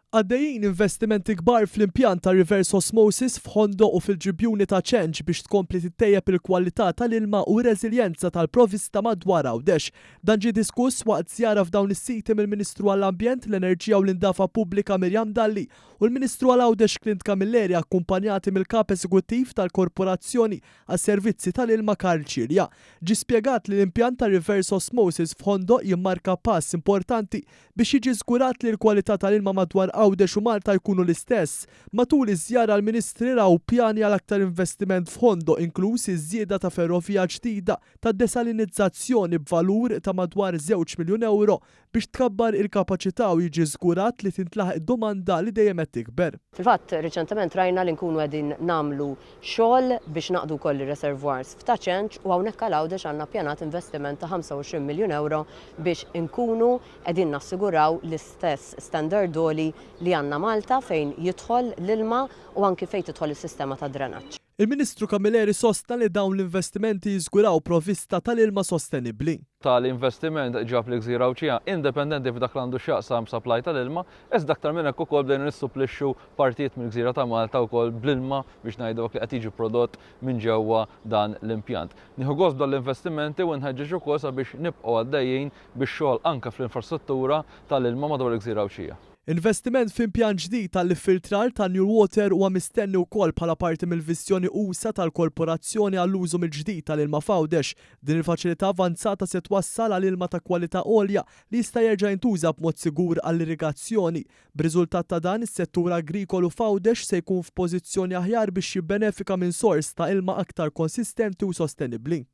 Għaddejjin investimenti kbar fl-impjant ta' reverse osmosis f'Ħondoq u fil-ġibjuni ta' Ċenċ biex tkompli tittejjeb il-kwalità tal-ilma u r-reżiljenza tal-provvista madwar Għawdex. Dan ġie diskuss waqt żjara f'dawn is-siti mill-Ministru għall-Ambjent, l-Enerġija u l-Indafa Pubblika Miriam Dalli u l-Ministru għal Għawdex Clint Camilleri akkumpanjati mill-Kap Eżekuttiv tal-Korporazzjoni għas-Servizzi tal-Ilma Karl Cilia. Ġie spjegat li l-impjant ta' reverse osmosis f'Ħondoq jimmarka pass importanti biex jiġi żgurat li l-kwalità tal-ilma madwar Għawdex u Malta jkunu l-istess. Matul iż-żjara l-Ministri raw pjani għal aktar investiment f'Ħondoq inkluż iż-żieda ta' ferrovija ġdida ta' desalinizzazzjoni b'valur ta' madwar żewġ miljun ewro biex tkabbar il-kapaċità u jiġi żgurat li tintlaħaq id-domanda li dejjem qed tikber. Fil-fatt, riċentement rajna li nkunu qegħdin nagħmlu xogħol biex naqdu wkoll ir-reservoirs f'Ta' Ċenċ u hawnhekk għal Għawdex għandna ppjanat investiment ta' 25 miljun ewro biex inkunu qegħdin nassiguraw l-istess standard għoli li għandna Malta fejn jidħol l-ilma u anki fejn tidħol is-sistema tad-drenaġġ. Il-Ministru Camilleri sostna li dawn l-investimenti jiżguraw provvista tal-ilma sostenibbli. Tali investiment ġab lill-gżira Għawdxija indipendenti f'dak li għandu x'jaqsam supply tal-ilma, iżda aktar minn hekk ukoll bdejna nissupplixxu partijiet mill-gżira ta' Malta wkoll bl-ilma biex ngħidu hekk li qed jiġi prodott minn ġewwa dan l-impjant. Nieħu gost b'dan l-investimenti u nħeġġeġ ukoll sabiex nibqgħu għaddejjin bix-xogħol anke fl-infrastruttura tal-ilma madwar il-gżira Għawdxija. Investiment f'impjant ġdid għall-iffiltrar ta' New Water huwa mistenni wkoll bħala parti mill-viżjoni usa' tal-Korporazzjoni għall-użu mill-ġdid tal-ilma f'Għawdex. Din il-faċilità avanzata se twassal għal ilma ta' kwalità għolja li jista' jerġa' jintuża b'mod sigur għall-irrigazzjoni. B'riżultat ta' dan, is-settur agrikolu f'Għawdex se jkun f'pożizzjoni aħjar biex jibbenefika minn sors ta' ilma aktar konsistenti u sostenibbli.